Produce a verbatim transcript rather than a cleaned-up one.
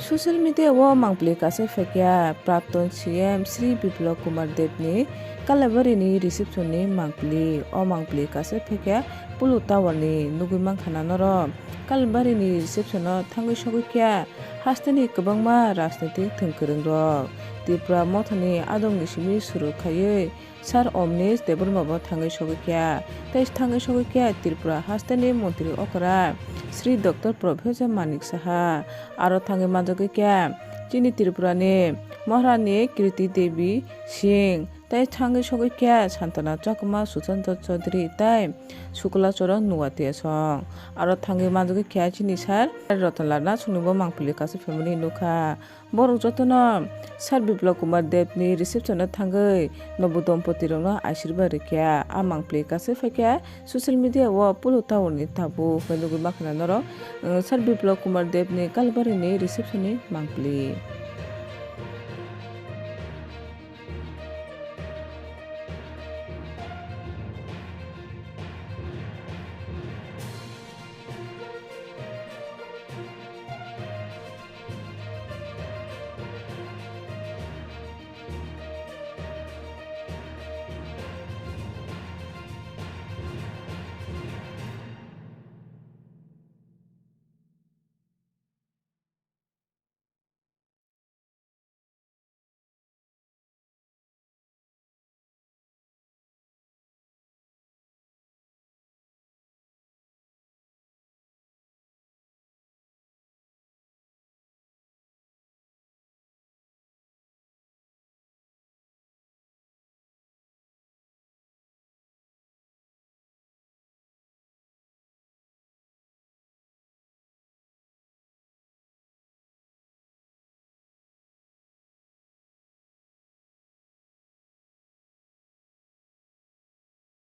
Social media o mangpili kaisa phaikha Prapton C M Sri Biplab Kumar Deb ni Kalabari ni reception ni mangpili. O mangpili kaisa phaikha Pulu Tower ni, nugwi mankha na norok. Kalabari ni reception o thangwi sogwi kha haste ni kwbangma rajnitik thwngkwrwng rok. Tripura Motha ni adong ni simi suru khaiwi Sir Omnish Debbarma bo thangwi sogwi kha. Tei thangwi sogwi kha Tripura haste ni montri okra Sri Doctor Professor Manik Saha. Aro thangwi manjagwi kha chini Tripura ni Maharani Kirti Devi Singh. Tei thangwi sogwi kha Santana Chakma, Suchanta Chaudhary tei Sukla Charan Nuatia song. Aro thangwi manjagwi kha chini Sir Ratan Lal Nath song ni bo mangpili kaisa family nukha. Borok jotono Sir Biplab Kumar Deb ni reception o thangwi nobo dompoti rokno asirba rikha. A mangpili kaisa phaikha social media o Pulu Tower ni tabuk hwnwi nugwi mankha na norok, uh, Sir Biplab Kumar Deb ni Kalabari ni reception ni mangpili.